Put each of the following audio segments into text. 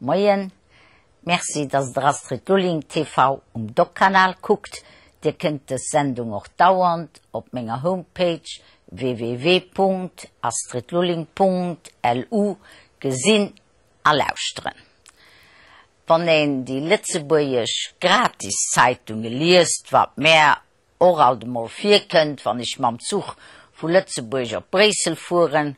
Moien, Merci dass der Astrid Lulling TV um Doc-Kanal kuckt. Dir kënnt dës Sendung och dauernd op menger Homepage www.astridlulling.lu gesinn a lauschteren. Wann een déi lëtzebuergesch Gratiszeitunge liest, wat mär och alt emol virkënnt, wann ech mam Zuch vu Lëtzebuerg op Bréissel fueren,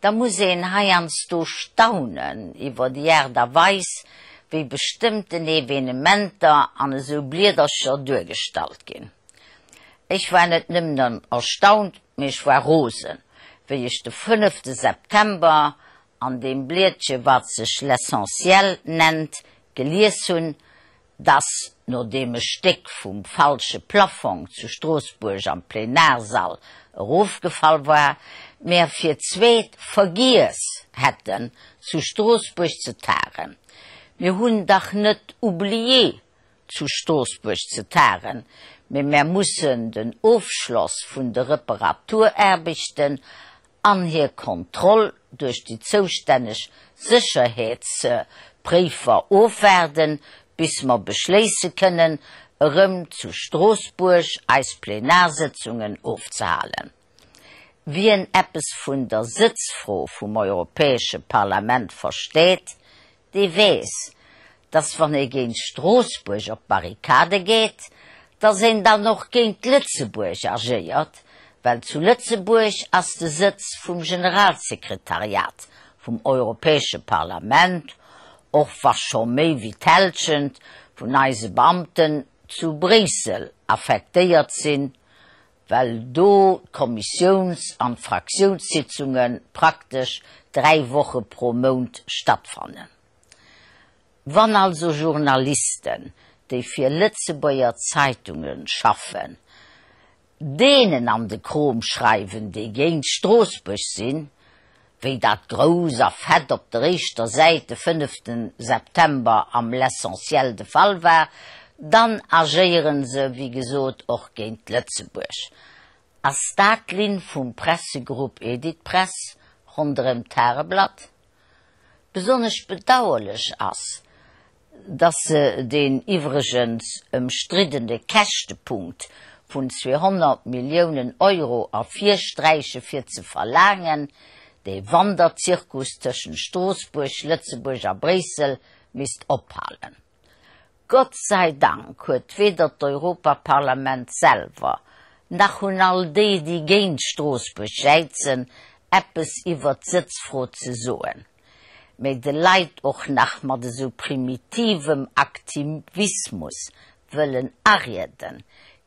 da muss een heiansdo staunen iwwer déi Aart a Weis, wéi bestëmmten Evenementer an esou Bliedercher duergestallt ginn. Ech war net nëmmen erstaunt, mee ech war rosen, wéi ech de fënnefte September an deem Blietche wat sech L'Essentiel nennt, gelies hunn, dass, nodeem e Stéck vum falsche Plafong zu Stroossbuerg am Plenarsall erofgefall war, mär fir d'zweet vergiess hätten, zu Stroossbuerg ze tagen. Mir hunn dach net oublié, zu Stroossbuerg ze tagen, mee mär mussen den Ofschloss vun de Reparaturaarbechten an hir Kontroll duerch déi zoustänneg Sécherheetspréifer ofwaarden, bis mer beschléisse kënnen, erëm zu Stroossbuerg eis Plenarsëtzungen ofzehalen. Wien eppes vun der Sëtzfro vum Europäesche Parlament versteet, dee weess, dass wann ee géint Stroossbuerg op d'Barrikade geet, dass een dann och géint Lëtzebuerg agéiert, well zu Lëtzebuerg ass de Sëtz vum Generalsekretariat vum Europäesche Parlament, och wa scho méi wéi d'Hälschent vun eise Beamten zu Bréissel affektéiert sinn, well do d'Kommissiouns an d'Fraktiounssitzunge praktesch 3 Woche pro Mount stattfannen. Wann also Journalisten, déi fir Lëtzebuerger Zeitunge schaffen, deenen an de Krom schreiwen, déi géint Stroossbuerg sinn, wéi dat grouss a fett op der éischter Säit de fënneften September am L'Essentiel de Fall war, dann agéiere se, wéi gesot, och géint Lëtzebuerg. Ass dat d'Linn vum Pressegrupp Editpress ronderëm d'Tageblatt? Besonnesch bedauerlech ass, dass se deen iwwregens ëmstriddene Käschtepunkt vun 200 Milliounen Euro ervirsträiche fir ze verlaangen, dee Wanderzirkus tëschent Stroossbuerg, Lëtzebuerg a Bréissel misst ophalen. Gott sei Dank huet weder d'Europaparlament selwer, nach hunn all déi, déi géint Stroossbuerg jäizen, eppes iwwert d'Sëtzfro ze soen. Mee de Leit och nach mat esou primitivem Aktivismus wëllen arieden,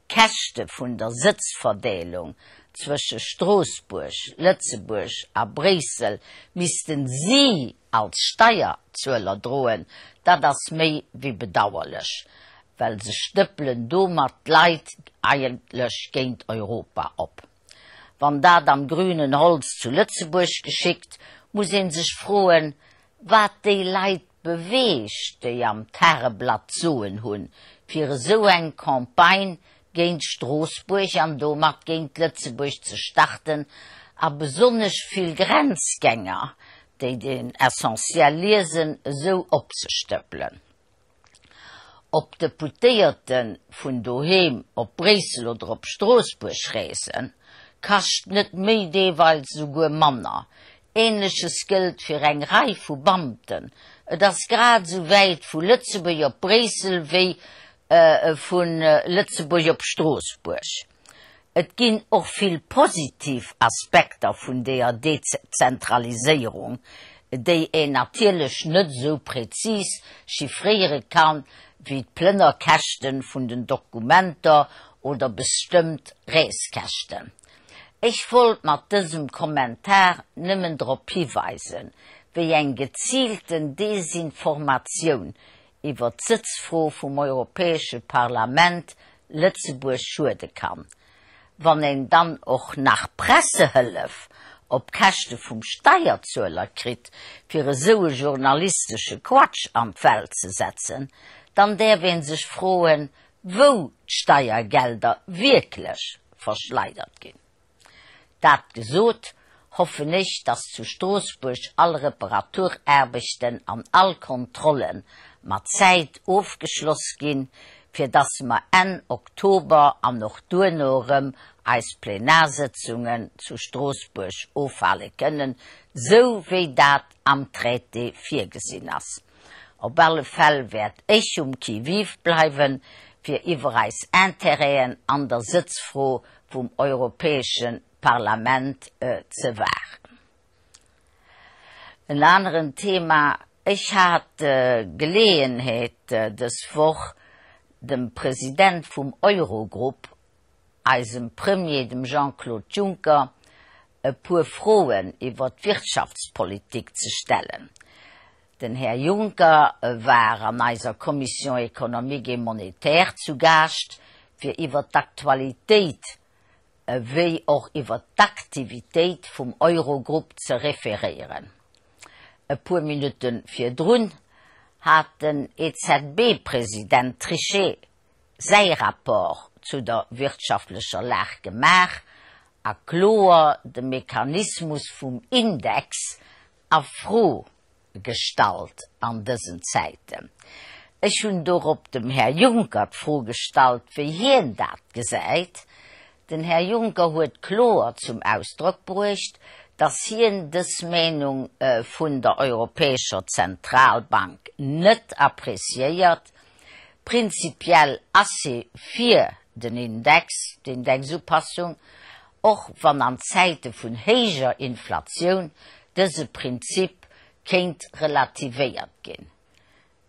d'Käschte vun der Sëtzverdeelung zwësche Stroossbuerg, Lëtzebuerg a Bréissel missten si als Steierzueler droen, dat ass méi wéi bedauerlech, well se stëppelen domat d'Leit eigentlech géint Europa op. Wann dat am grünen Holz zu Lëtzebuerg geschickt, muss een sech froen, wat déi Leit beweegt, déi am Tageblatt d'Soen hunn, fir esou eng Campagne géint Stroossbuerg an domat géint Lëtzebuerg ze starten, a besonnesch vill Grenzgänger, déi den Essentiel liesen, esou opzestëppelen. Ob d'Deputéierte vun doheem op Bréissel oder op Stroossbuerg reesen, kascht net méi, deelweis esouguer manner. Ähnleches gëllt fir eng Rei vu Beamten. Et ass grad esou wäit vu Lëtzebuerg op Bréissel wéi vu Lëtzebuerg op Stroossbuerg. Et ginn och vill positiv Aspekter vun deeër Dezentraliséierung, déi een natierlech net esou prezis chiffréiere kann, wéi d'Plënnerkäschte vun den Dokumenter oder bestëmmt Reeskäschten. Ech wollt mat dësem Kommentar nëmmen drop hiweisen, wéi eng geziilten Desinformatioun iwwer d'Sëtzfro vum Europäesche Parlament Lëtzebuerg schuede kann. Wann een dann och nach Pressehëllef op Käschte vum Steierzueler kritt, fir esou e journalistesche Quatsch an d'Welt ze setzen, dann däerf ee sech froen, wou d'Steiergelder wierklech verschleidert ginn. Dat gesot, hoffen ech, dass zu Stroossbuerg all Reparaturaarbechten an all Kontrolle mat Zäit ofgeschloss ginn, fir dass mer Enn Oktober an och duerno erëm eis Plenarsëtzungen zu Stroossbuerg ofhale kënnen, sou wéi dat am Traité virgesinn ass. Op alle Fäll wäert ech um Qui-vive bleiwen, fir iwwer eis Intérêten an der Sëtzfro vum Europäesche Parlament ze waachen. En aneren Thema, Ech hat d'Geleeënheet dës Woch dem President vum Eurogrupp, eisem Premier, dem Jean-Claude Juncker, e puer Froen iwwer d'Wirtschaftspolitik ze stellen. Den Här Juncker war an eiser Commission économique et monétaire zu Gaascht, fir iwwer d'Aktualitéit ewéi och iwwer d'Aktivitéit vum Eurogrupp ze referéieren. E puer Minutte virdrun hat den EZB-President Trichet säi Rapport zu der wirtschaftlecher Lag gemaach a kloer de Mechanismus vum Index a Fro gestallt an dësen Zäiten. Ech hunn dorop dem Här Juncker d'Fro gestallt, wéi hien dat gesäit. Den Här Juncker huet kloer zum Ausdrock bruecht, datt hien dës Meenung vun der Europäescher Zentralbank net appréciéiert. Prinzipiell ass hie fir den Index, d'Indexupassung, och wann an Zäite vun héijer Inflatioun dëse Prinzip kéint relativéiert ginn.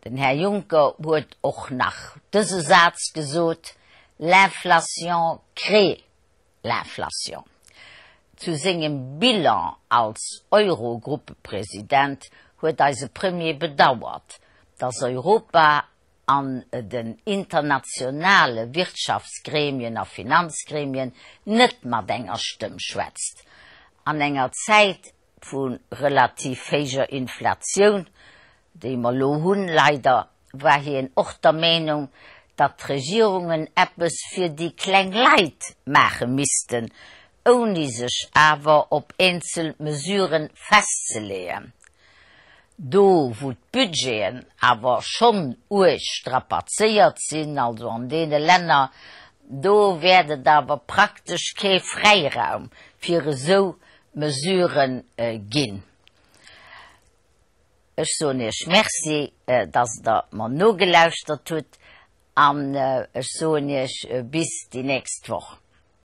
Den Här Juncker huet och nach dëse Saz gesot, L'inflation crée l'inflation. Zu sengem Bilan als Eurogruppepresident huet eise Premier bedauert, datt Europa an den internationale Wirtschaftsgremien a Finanzgremien net mat enger Stëmm schwätzt. An enger Zäit vu relativ héijer Inflatioun, déi mer elo hunn, leider, war hien och der Meenung, datt d'Regierungen eppes fir déi kleng Leit maache missten, ouni sech awer op eenzel Mesurë festzeleeën. Do wou d'Budgeten awer schonn uerg strapazéiert sinn, also an deene Länner, do wäert et awer praktesch kee Fräiraum fir esou Mesurë ginn. Ech soen Iech Merci, dass Der mer nogelauschtert hutt an ech soen Iech bis déi nächst Woch.